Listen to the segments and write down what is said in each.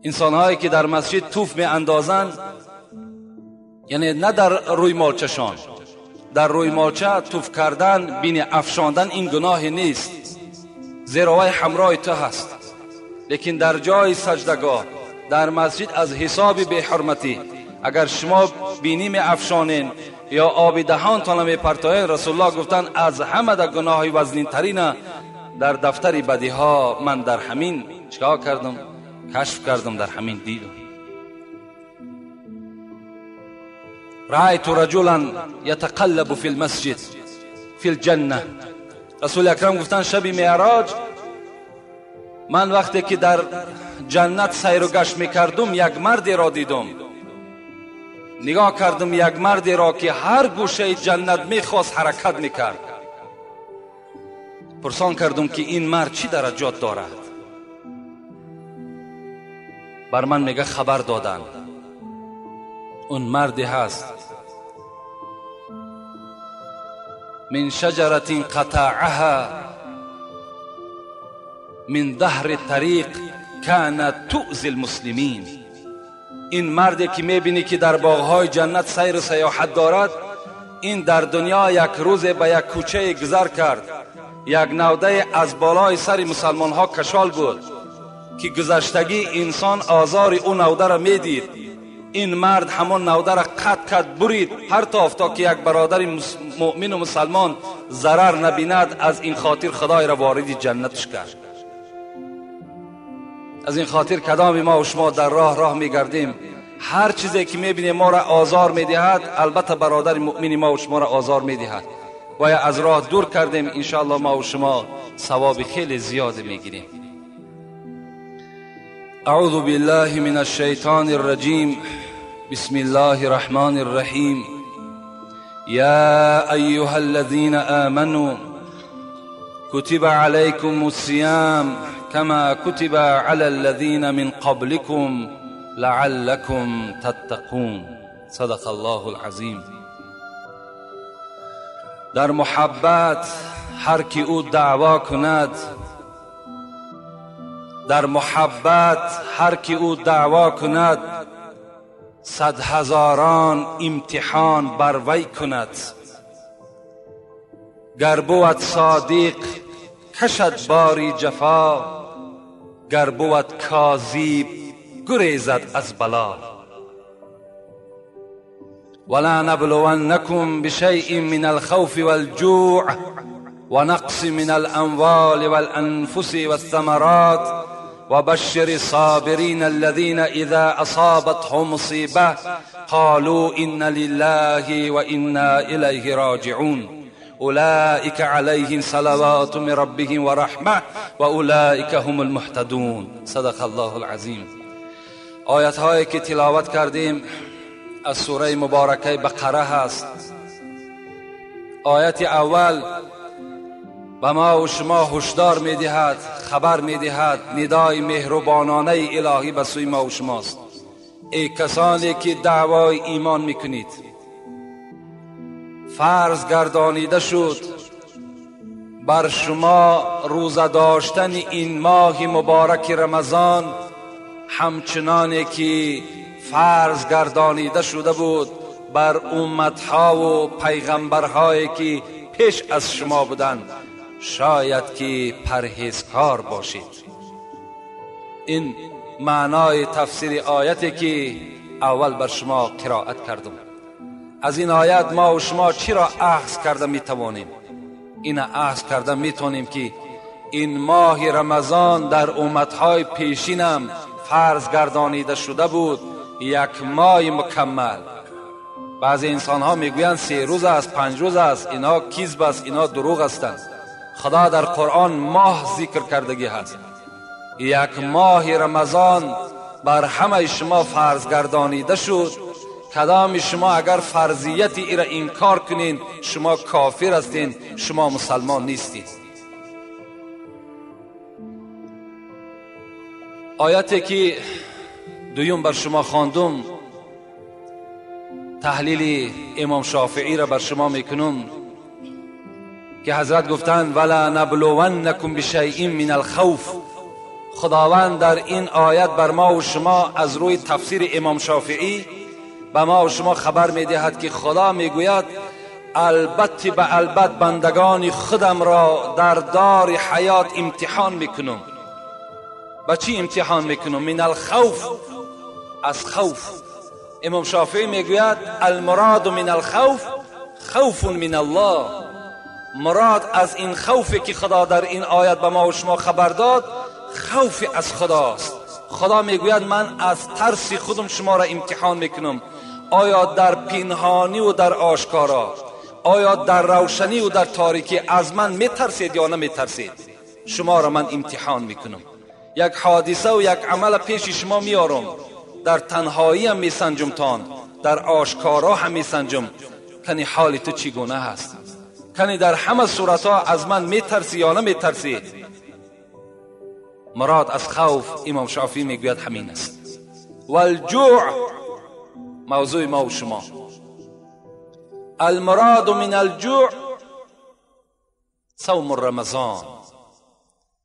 انسانهایی که در مسجد توف می اندازند، یعنی نه در روی مالچشان، در روی مالچه توف کردن، بین افشاندن این گناه نیست، زیرا وی همراه تو هست. لیکن در جای سجدگاه در مسجد از حساب بی حرمتی اگر شما بینی می افشانین یا آب دهانتان می پرتاین، رسول الله گفتن از همه در گناه وزنین ترین در دفتر بدی ها من در همین چیکار کردم؟ کشف کردم، در همین دیدم. رأيت رجلا يتقلب في المسجد في الجنة. رسول اکرم گفتن شب معراج من وقتی که در جنت سیر و گشت میکردم یک مردی را دیدم، نگاه کردم یک مردی را که هر گوشه جنت میخواست حرکت میکرد. پرسان کردم که این مرد چی درجات دارد؟ بر من میگه خبر دادن اون مردی هست من شجرة قطعها من ظهر الطریق كانت تؤذی المسلمین. این مردی که میبینی که در باغهای جنت سیر و سیاحت دارد، این در دنیا یک روز به یک کوچه گذر کرد، یک نوده از بالای سر مسلمان ها کشال بود که گذشتگی انسان آزار او نوده را میدید. این مرد همون نوده را قطع کرد، برید، پرتافت تا که یک برادر مؤمن و مسلمان ضرر نبیند. از این خاطر خدای را وارد جنتش کرد. از این خاطر کدام ما و شما در راه میگردیم، هر چیزی که میبینیم ما را آزار میدهد، البته برادر مؤمن ما و شما را آزار میدهد، باید از راه دور کردیم، انشاءالله ما و شما ثواب خیلی زیاد میگیریم. اعوذ بالله من الشیطان الرجیم، بسم الله الرحمن الرحیم. یا ایها الذین آمنوا كتب عليكم الصيام كما كتب على الذين من قبلكم لعلكم تتقون. صدق الله العظیم. در محبت هر کی او دعوا کند، در محبت هر کی او دعوا کند، صد هزاران امتحان بر وی کند. گر بود صادق کشد باری جفا، گر بود کاذب گریزد از بلا. ولا نبلونکم بشیء من الخوف والجوع ونقص من الاموال والانفس والثمرات وبشر الصابرين الذين اذا اصابتهم مصیبه قالوا انا لله وانا الیه راجعون اولئک علیهم صلوات من ربهم ورحمه واولئک هم المهتدون. صدق الله العظیم. آیت هایی که تلاوت کردیم از سوره مبارکه بقره هست. آیت اول به ما و شما هشدار میدهد، خبر میدهد، ندای مهربانانه الهی به سوی ما و شماست. ای کسانی که دعوای ایمان میکنید، فرض گردانیده شد بر شما روزه داشتن این ماه مبارک رمضان، همچنانه که فرض گردانیده شده بود بر امتها و پیغمبرهایی که پیش از شما بودند، شاید که پرهیزکار باشید. این معنای تفسیر آیتی که اول بر شما قرائت کردم. از این آیت ما و شما چی را اخذ کرده میتوانیم؟ این اخذ کرده میتوانیم که این ماه رمضان در امتهای پیشینم فرض گردانیده شده بود، یک ماه مکمل. بعضی انسان ها میگویند 3 روز است، 5 روز است، اینا کذب است، اینا دروغ هستند. خدا در قرآن ماه ذکر کردگی هست. یک ماه رمضان بر همه شما فرض گردانیده شد. کدام شما اگر فرضیت ای را انکار کنین، شما کافر هستین، شما مسلمان نیستین. آیتی که دویم بر شما خواندم، تحلیل امام شافعی را بر شما میکنم که حضرت گفتند ولا نبلونکم بشیء من الخوف. خداوند در این آیت بر ما و شما از روی تفسیر امام شافعی به ما و شما خبر میدهد که خدا میگوید البته به البته بندگان خودم را در دار حیات امتحان میکنم. با چی امتحان میکنم؟ من الخوف، از خوف. امام شافعی میگوید المراد من الخوف خوف من الله. مراد از این خوفی که خدا در این آیت به ما و شما خبر داد خوف از خداست. خدا میگوید من از ترس خودم شما را امتحان میکنم، آیا در پنهانی و در آشکارا، آیا در روشنی و در تاریکی از من میترسید یا نمیترسید؟ شما را من امتحان میکنم. یک حادثه و یک عمل پیش شما میارم، در تنهایی هم میسنجم تان، در آشکارا هم میسنجم، کنی حال تو چگونه هست، کنی در همه صورتها از من میترسی یا نمیترسی. مراد از خوف امام شافعی میگوید همین است. والجوع موضوع ما و شما. المراد من الجوع صوم رمضان.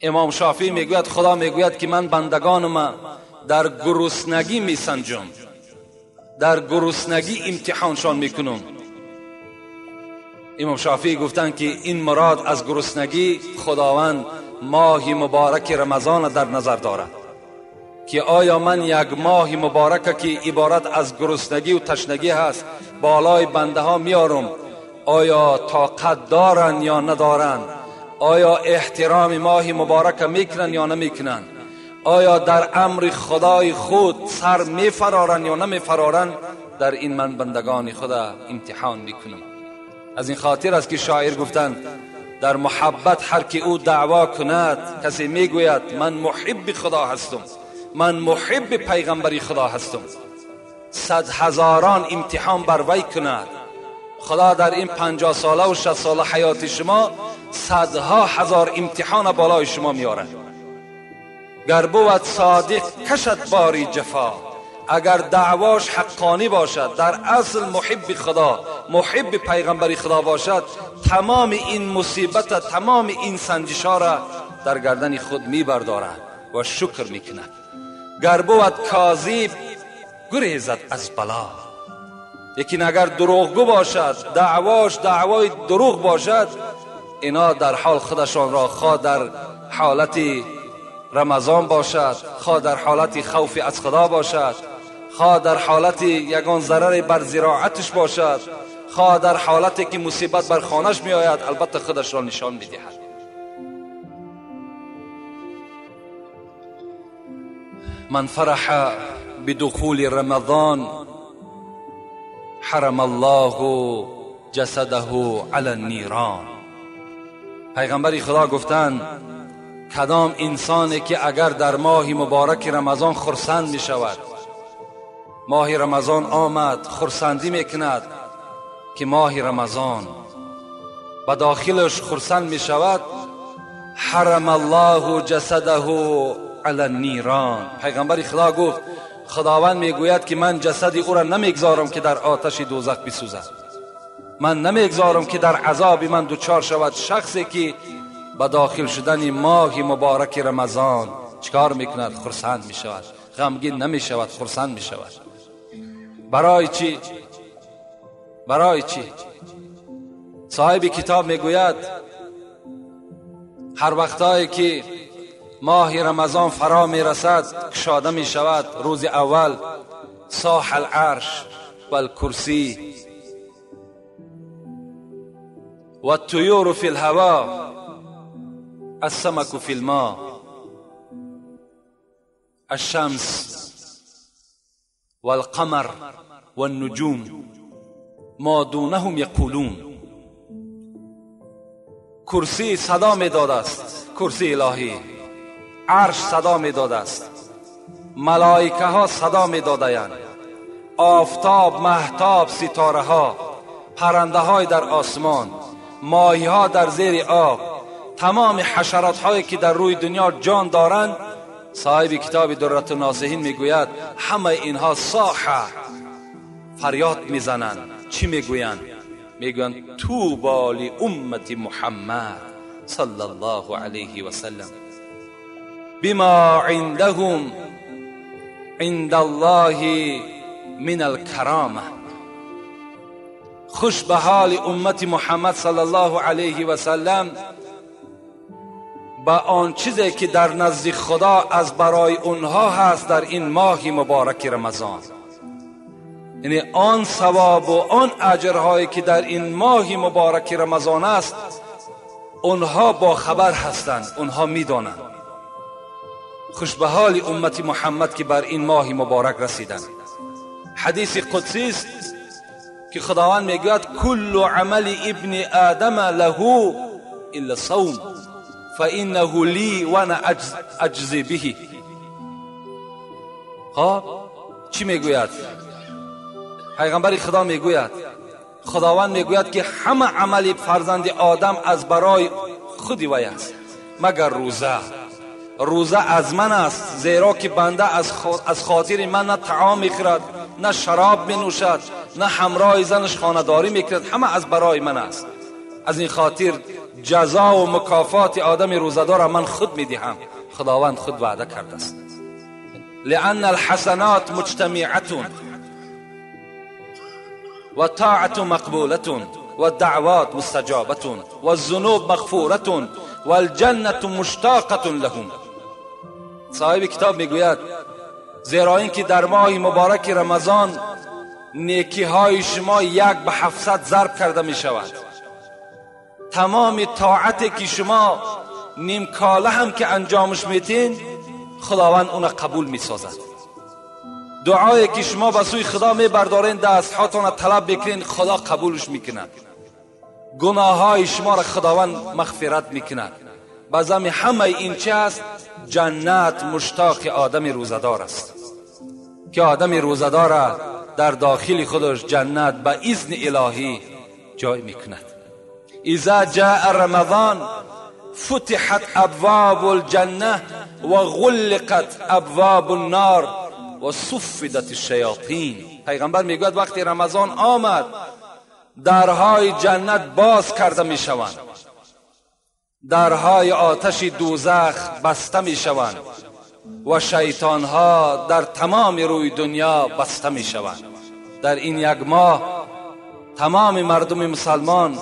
امام شافعی میگوید خدا میگوید که من بندگانم در گرسنگی میسنجم، در گرسنگی امتحانشان میکنم. امام شافعی گفتند که این مراد از گرسنگی خداوند ماه مبارک رمضان در نظر دارد که آیا من یک ماه مبارک که عبارت از گرسنگی و تشنگی هست بالای بنده ها میارم، آیا طاقت دارن یا ندارن؟ آیا احترام ماه مبارک میکنن یا نمیکنن؟ آیا در امر خدای خود سر میفرارن یا نمیفرارن؟ در این من بندگان خدا امتحان میکنم. از این خاطر است که شاعر گفتند در محبت هر که او دعوا کند، کسی میگوید من محب خدا هستم، من محب پیغمبری خدا هستم، 100,000 امتحان بر وی کند. خدا در این 50 ساله و 60 ساله حیات شما 100,000 امتحان بالای شما میارد. گر بود صادق کشد باری جفا، اگر دعواش حقانی باشد، در اصل محب خدا، محب پیغمبری خدا باشد، تمام این مصیبت، تمام این سنجش ها را در گردن خود میبردارد و شکر میکند. گر بود کاذب گریزد از بلا، لیکن اگر دروغگو باشد، دعواش دعوای دروغ باشد، اینا در حال خودشان را خواه در حالت رمضان باشد، خواه در حالت خوف از خدا باشد، خواه در حالت یگان ضرر بر زراعتش باشد، خواه در حالتی که مصیبت بر خانهش می آید، البته خودش را نشان می دهد. من فرح بدخول رمضان حرم الله جسده علی النیران. پیغمبر خدا گفتند کدام انسانی که اگر در ماه مبارک رمضان خرسند می شود، ماه رمضان آمد خرسندی می کند که ماه رمضان به داخلش خرسند می شود، حرم الله جسده علی النیران. پیغمبر خدا گفت خداوند میگوید که من جسد او را نمیگذارم که در آتش دوزخ بسوزد، من نمیگذارم که در عذاب من دچار شود. شخصی که به داخل شدن ماه مبارک رمضان چکار میکند؟ خرسند میشود، غمگین نمیشود، خرسند میشود. برای چی؟ برای چی؟ صاحب کتاب میگوید هر وقتایی که ماه رمضان فرا میرسد کشاده میشود، روز اول صاح العرش والکرسی والطیور فی الهوا السمك في الماء الشمس والقمر والنجوم ما دونهم یقولون. کرسی صدا میداد است، کرسی الهی، عرش صدا میداد است، ملائکه ها صدا میدادند، آفتاب، مهتاب، ستاره ها، پرنده های در آسمان، ماهی ها در زیر آب، تمام حشرات هایی که در روی دنیا جان دارند. صاحب کتاب درة الناصحین میگوید همه اینها صاحه، فریاد میزنند. چی میگویند؟ میگویند طوبی لامت محمد صلی الله علیه و سلم بما عندهم عند الله من الکرامه. خوش به حال امت محمد صلی الله علیه و سلم با آن چیزی که در نزد خدا از برای اونها هست در این ماه مبارک رمضان. یعنی آن ثواب و آن اجرهایی که در این ماه مبارک رمضان است اونها با خبر هستند، اونها میدانند. خوش به حال امت محمد که بر این ماه مبارک رسیدند. حدیث قدسی است که خداوند میگوید کل عمل ابن آدم له الا صوم فانه لی وانا اجزی به. خب چی میگوید؟ پیغمبر خدا میگوید، خداوند میگوید که همه عمل فرزند آدم از برای خودی وی است مگر روزه. روزه از من است، زیرا که بنده از خاطر من نه طعام میخورد، نه شراب مینوشد، نه همراه زنش خانه‌داری میکند، همه از برای من است. از این خاطر جزا و مکافات آدم روزه‌دار من خود میدهم. خداوند خود وعده کرده است. لأن الحسنات مجتمعة و طاعة مقبولة و دعوات مستجابة و الذنوب مغفورة و الجنة مشتاقة لهم. صاحب کتاب میگوید زیرا اینکه در ماه مبارک رمضان نیکی های شما 1 به 700 ضرب کرده می شود. تمام طاعتی که شما نیم کاله هم که انجامش میتین خداوند اون قبول می سازد. دعایی که شما به سوی خدا می بردارین، دست هاتون طلب بکنین، خدا قبولش میکند. گناه های شما را خداوند مغفرت میکند. بازم همه این چه است؟ جنت مشتاق آدم روزدار است که آدم روزدار در داخل خودش جنت به اذن الهی جای میکند. اذا جاء رمضان فتحت ابواب الجنه و غلقت ابواب النار و صفدت الشیاطین. پیغمبر میگوید وقتی رمضان آمد درهای جنت باز کرده میشوند، درهای آتش دوزخ بسته میشوند و شیطانها در تمام روی دنیا بسته میشوند. در این یک ماه تمام مردم مسلمان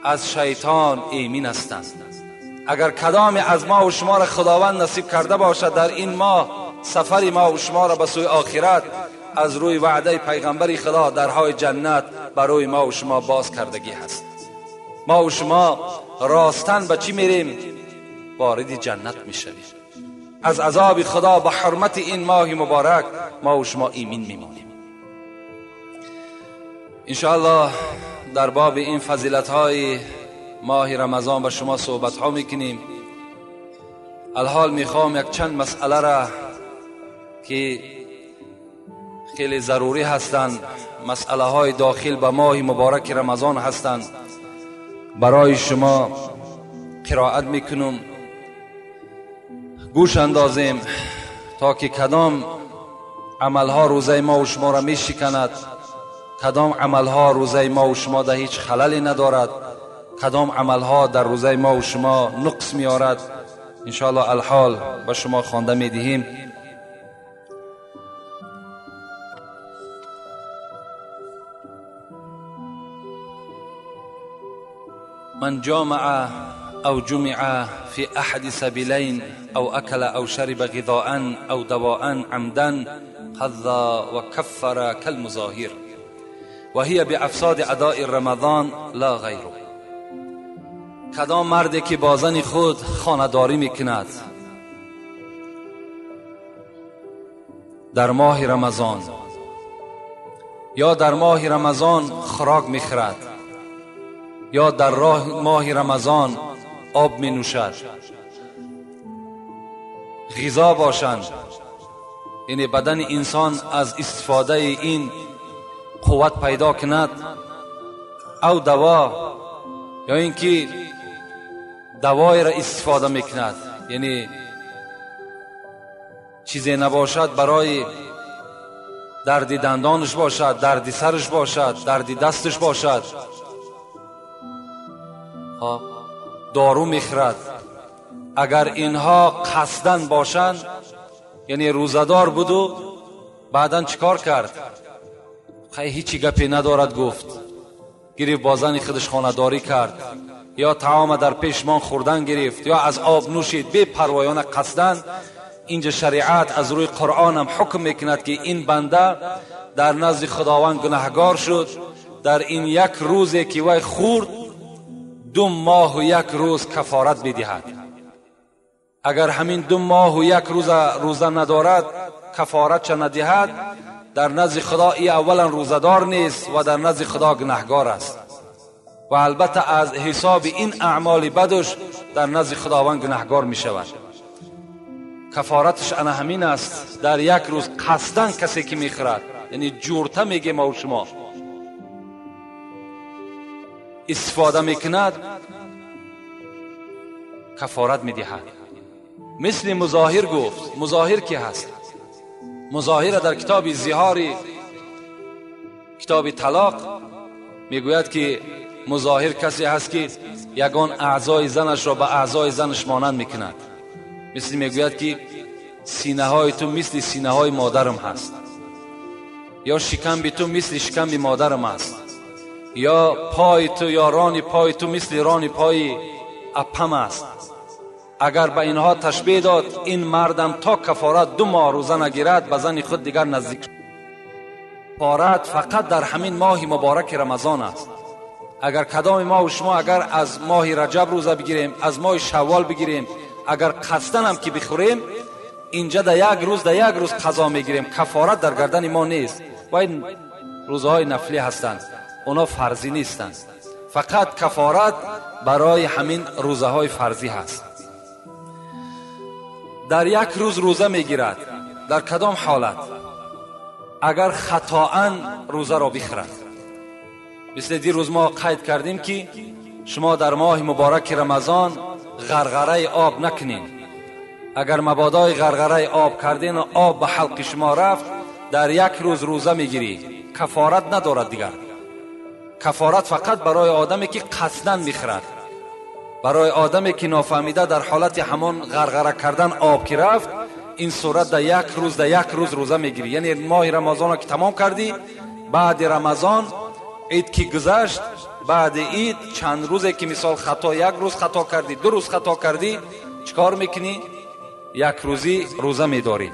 از شیطان ایمن هستند. اگر کدام از ما و شما را خداوند نصیب کرده باشد در این ماه سفر ما و شما را به سوی آخرت، از روی وعده پیغمبر خدا درهای جنت برای ما و شما باز کردگی هست. ما و شما راستن به چی میریم؟ وارد جنت میشویم. از عذاب خدا به حرمت این ماه مبارک ما و شما ایمن میمانیم. انشاءالله در باب این فضیلت های ماه رمضان با شما صحبت ها میکنیم. الحال میخوام یک چند مسئله را که خیلی ضروری هستند، مسئله های داخل به ماه مبارک رمضان هستند، برای شما قرائت میکنم. گوش اندازیم تا که کدام عملها روزه ما و شما را میشکند، کدام عملها روزه ما و شما در هیچ خللی ندارد، کدام عملها در روزه ما و شما نقص میارد. انشاءالله الحال به شما خوانده میدهیم. من جامع أو جمع في أحد سبيلين أو أكل أو شرب غذاء أو دواء عمدا قضى وكفر كالمظاهر وهي بأفساد أداء رمضان لا غیره. کدام مردی که با زن خود خانه‌داری میکند در ماه رمضان یا در ماه رمضان خوراک میخورد یا در راه ماه رمضان آب می نوشد، غذا باشند، یعنی بدن انسان از استفاده این قوت پیدا کند، او دوا یا اینکه دوای را استفاده میکند، یعنی چیزی نباشد برای درد دندانش باشد، درد سرش باشد، درد دستش باشد، دارو میخرد، اگر اینها قصدن باشند، یعنی روزدار بود و بعدا چیکار کرد؟ خیلی هیچی گپی ندارد گفت، گرفت با زن خودش خانه‌داری کرد، یا طعام در پیشمان خوردن گرفت، یا از آب نوشید بی پروایانه قصدن. اینجا شریعت از روی قرآن هم حکم میکند که این بنده در نزد خداوند گناهگار شد. در این یک روزی که وی خورد 2 ماه و 1 روز کفارت بدهد. اگر همین 2 ماه و 1 روز روزه ندارد، کفارت چه ندهد، در نزد خدا ای اولا روزدار نیست و در نزد خدا گناهگار است و البته از حساب این اعمال بدش در نزد خداوند گناهگار می شود. کفارتش انا همین است، در یک روز قصدن کسی که میخورد، یعنی جورته میگه ما و شما استفاده میکند، کفارت میدهد. مثل مظاهر گفت. مظاهر کی هست؟ مظاهر در کتاب زهاری، کتاب طلاق میگوید که مظاهر کسی هست که یگان اعضای زنش را به اعضای زنش مانند میکند. مثل میگوید که سینه های تو مثل سینه های مادرم هست، یا شکم تو مثل شکم مادرم است، یا پای تو یا ران پای تو مثل ران پای اپم است. اگر به اینها تشبیه داد، این مردم تا کفارت 2 ماه روزه نگیرد به زن خود دیگر نزدیک. کفارت فقط در همین ماه مبارک رمضان است. اگر کدام ما و شما اگر از ماه رجب روزه بگیریم، از ماه شوال بگیریم، اگر قصدن هم که بخوریم، اینجا در یک روز در یک روز قضا میگیریم، کفارت در گردن ما نیست. و این روزهای نفلی هستند، اونا فرضی نیستند. فقط کفارت برای همین روزهای فرضی هست. در یک روز روزه میگیرد، در کدام حالت؟ اگر خطاً روزه را بخورد. مثل دیروز ما قید کردیم که شما در ماه مبارک رمضان غرغره آب نکنین. اگر مبادای غرغره آب کردین و آب به حلق شما رفت، در یک روز روزه میگیری، کفارت ندارد دیگر. کفارت فقط برای آدمی که قصداً میخورد، برای آدمی که نافهمیده در حالت همان غرغره کردن آب که رفت، این صورت در یک روز در یک روز روزه میگیری. یعنی ماه رمضان را که تمام کردی، بعد رمضان عید که گذشت، بعد عید چند روزه که مثال خطا، یک روز خطا کردی، 2 روز خطا کردی، چیکار میکنی؟ یک روزی روزه میداری.